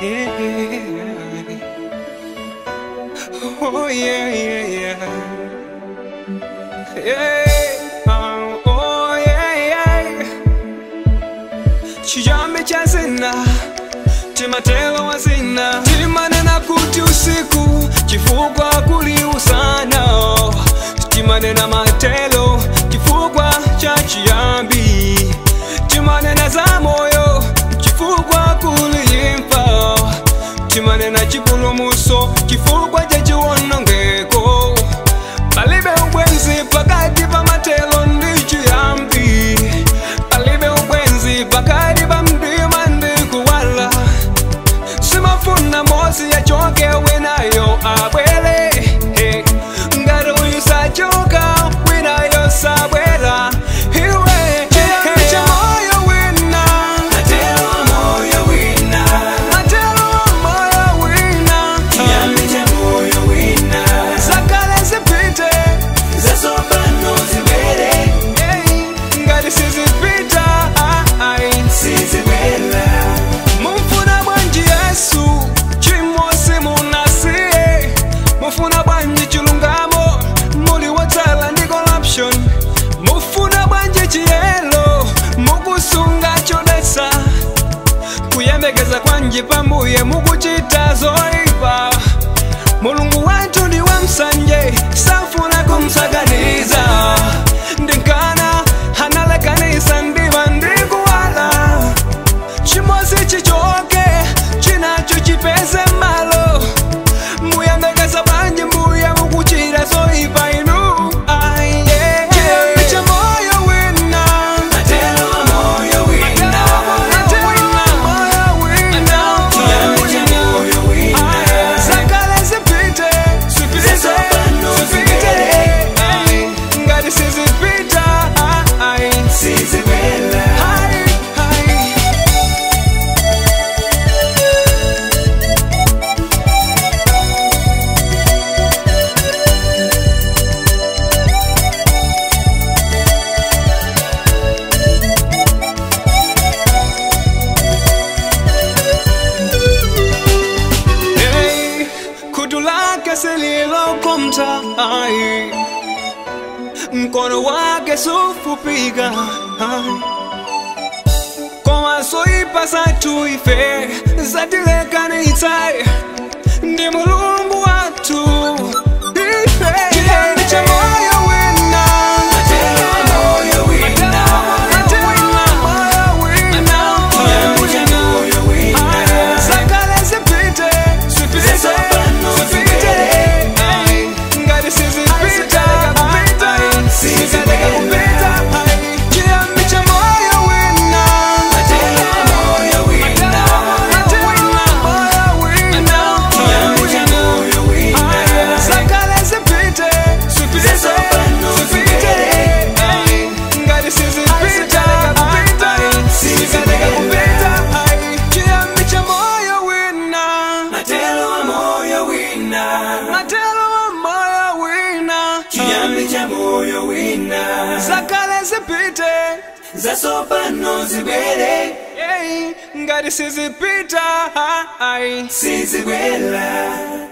Yeah. Oh yeah, yeah, yeah. Yeah. Oh yeah, yeah. Chiyambi cha zina, timatelo wa zina, timanena kuti usiku, chifukwa kuli usana. Timanena matelo, chifukwa cha chiyambi. Timanena za moyo, chifukwa kuli imfa. Timanena chipulumuso, chifukwa cha chiwonongeko. Palibe ubwenzi pakati pa matelo ndi chiyambi. Palibe ubwenzi pakati pa mdima ndi kuwala. Simafuna mosi yachoke winayo abwele. Hey. Ngati uyu sachoka winayo sabwela. Iwe cha moyo wina, Matelo moyo wina, matelo moyo wina, chiyambi cha moyo wina, zakale zipite. zasopano zibwere, Hey, ngati sizipita ai. sizibwera. Mufuna bwanji Yesu chimosi munasiye. Mufuna bwanji chilungamo muli wotsala ndi corruption. Mufuna bwanji chiyelo mukusunga chodetsa. Kuyembekeza kwanji pambuye mukuchita zoipa. Mulungu wathu ndi wamsanje safuna kumsakaniza. Ndinkana analekanisa ndiva ndikuwala. Chimosi chichoke chinacho chipeze malo. Muyembekeza bwanji mbuya mukuchita zoipa inu. Ai, yeah. Chiyambi cha moyo wina, Matelo moyo wina, matelo moyo wina, chiyambi cha moyo wina, zakale zipite, zipite, Zisopano zipite. zibwere. Ai, ngati sizipita ai, sizibwera. ai, ai. Hey, kutu lake sililokomta ai, mkono wake sufupika ai. Koma soipa zathu ife zatilekanitsa ndi Mulungu wathu ife. Chiyambi cha moyo wina, Matelo moyo wina, matelo moyo wina, chiyambi cha moyo wina, zakale zipite, zipite, Zisopano zipite. zibwere. Ai, ngati sizipita, ai, Sizibwera. kupita, ai. Chiyambi cha moyo wina, Matelo moyo wina, matelo moyo wina, chiyambi cha moyo wina, zakale zipite, zipite, Zisopano zipite. zibwere. Ai, ngati sizipita, ai, Sizibwera. kupita, ai. Chiyambi cha moyo wina, Matelo moyo wina, matelo moyo wina, chiyambi cha moyo wina, zakale zipite. zasopano zibwere, Hey, ngati sizipita ai. sizibwera.